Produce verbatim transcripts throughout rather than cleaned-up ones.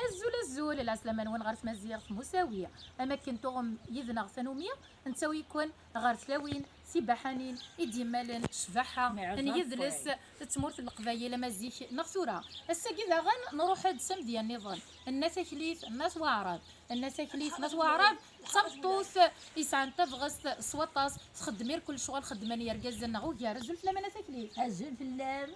Azul, azul, lɛeslama-nwen ɣer tmaziɣt Musawi. Am akken tuɣem yid-neɣ tanumi, nettawi-ken ɣer tlawin tibaḥanin i d-yemmalen ccbaḥa n yidles d tmurt n Leqbayel ama zik neɣ tura. Ass-agi daɣen nruḥ-d s amedya nniḍen, n Nna Taklit n At Waɛrab. Nna Taklit n At Waɛrab d tameṭṭut yesɛan tabɣest s waṭas, txeddem irkul lecɣal xeddmen yergazen neɣ ugar. Azul fell-am a Nna Taklit. Azul fell-am.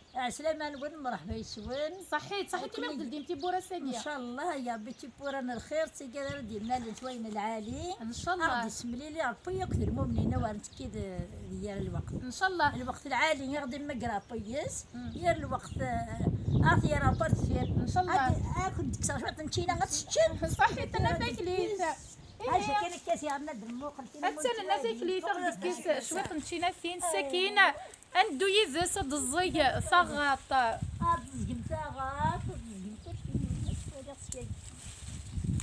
Ɛeslama-nwen, mṛeḥba yes-wen. Ṣaḥit, ṣaḥit imi ɣ-d-teldim tiwwura ass-agi. Ncallah ya Ṛebbi, tiwwura n lxir, d tigad ara d-yemmalen s wayen lɛali. Ncallah. Ad ɣ-d-yessemlili Ṛebbi akked lmumnin, a wer nettekki d, di yir lweqt. Ncallah. Lweqt lɛali i ɣ-d-imegger Ṛebbi yes, yir lweqt, eh, ad ɣ-t-yerr Ṛebbi ar deffir. Ncallah. Ad, ad kent-kkseɣ cwiṭ n ččina ad teččem. Ṣaḥit, a Nna Taklit. Aca kan akka ziɣ ad muqel. Attan Nna Taklit, a ɣ-d-tekkes cwiṭ n tčinatin, sakin. Ad neddu yid-s ad d-teẓẓeg taɣaṭ. Ad teẓẓgem taɣaṭ, ad teẓẓgem tacinat, waliɣ s yagi.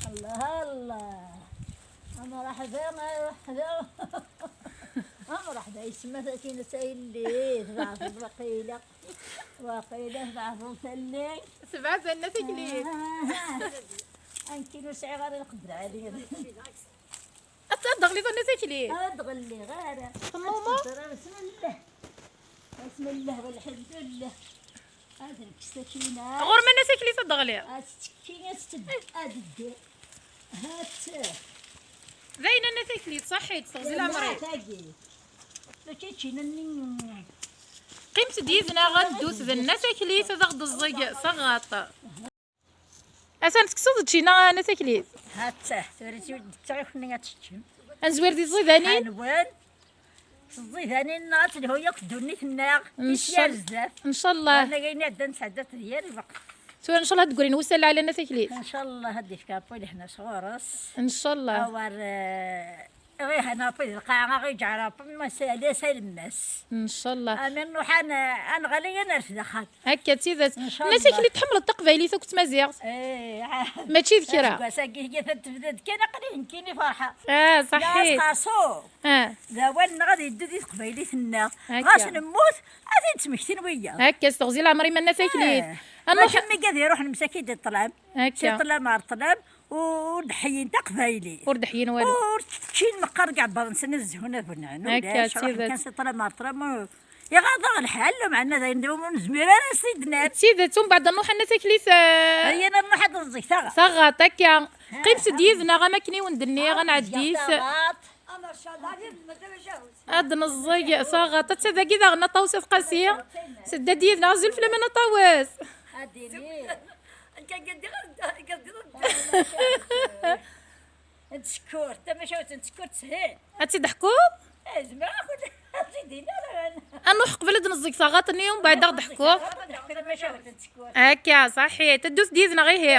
Allah, Allah. Amṛeḥba, amṛeḥba. Amṛeḥba, yesma tacinat a yelli, tbeɛdeḍ waqila. Waqila tbeɛdeḍ fell-i. Tebɛed a Nna Taklit. Ah, anki ur sɛiɣ ara lqedra ɛli. Ad d-teɣliḍ a Nna Taklit? Ad d-ɣelliɣ ara. Tennummeḍ? Ad d-teḍra, bismillah. Bismillah, walḥemdulillah. Ad nekkes takina. Ɣur-m a Nna Taklit ad d-teɣliḍ? Ad tettekki, ad teddu, ad teddu. Hat. D ayen a Nna Taklit, ṣaḥit, teɣzi leɛmer-ik. Tagi. Mačči d ččina-nni. Qqimet-d yid-neɣ, ad neddut d Nna Taklit ad aɣ-d-teẓẓeg taɣaṭ. Atan tekkseḍ-d ččina a Nna Taklit. Hatta, tura d-ttaɣ ikenni ad teččem. Ad nezwir di tẓidanin? Ḥanwen. S tẓidanin-nneɣ ad telhu yakk ddunit-nneɣ. Ncallah. Ncallah. Anaga-nni ɛeddan sɛeddat d yir lweqt. Tura ncallah ad d-grin wussan lɛali a Nna Taklit. Ncallah ad d-ifk Ṛebbi lehna sɣur-s. Ncallah. Awer, eh, Ɣihan Ṛebbi d lqaɛa, ɣiǧ Ṛebbi ma s-, ala s alemmas. Ncallah. Amin nruḥ ad n-, ad nɣali ad nerfed axxam. Akka d tidet. Ncallah. Nna Taklit tḥemmleḍ taqbaylit akked tmaziɣt? Eh, mačči d kra. Aseggas-agi, iga tebda-d kan aql-i nekkini ferḥeɣ. Ah, ṣaḥḥit. Ɣas xaṣu. Ah. D awal-nneɣ ad yeddu di teqbaylit-nneɣ. Akka. Ɣas nemmut, ad t-id-smektin wiyaḍ. Akka, s teɣzi leɛmer-im a Nna Taklit. Eh. Ad nruḥ. Mačči mi gad iruḥen msaki di ṭṭlam. Akka. Si ṭṭlam ar ṭṭlam. Ur d-ḥyin taqbaylit. Ur d-ḥyin walu. Ur ččin meqqar deg iɛebbaḍ-nsen ad zhun ad bennɛen. Akka, ulac, d ruḥen tidet. Kan si ṭṭlam ar ṭṭlam, u-, iɣaḍ-aɣ lḥal, meɛna d ayen d-, ur nezmir ara s-id-nerr. D tidet, umbeɛd ad nruḥ a Nna Taklit, eh, aya ad nruḥ ad nẓeg taɣaṭ. Taɣaṭ, akka. Ha, qqimet-d ha. Yid-neɣ, am akken i wen-d-nniɣ, ad nɛeddi s-, ad neẓẓeg taɣaṭ. Atta dagi daɣen a Ṭawes At Qasi. Tedda-d yid-neɣ, azul fell-am a Ṭawes. Nekk ad ddiɣ, nekk ad ddiɣ. N tsekkurt, tamacahut n tsekkurt teshel. Ad tt-id-ḥkuḍ? Eh, zemreɣ ad kent-, ad tt-id-iniɣ. Ad nruḥ qbel ad d-neẓẓeg taɣaṭ-nni, umbeɛd ad ɣ-d-ḥkuḍ. Ad ḥkuɣ tamacahut n tsekkurt. Akka, ṣaḥit. Ddut-d yid-neɣ, ihi.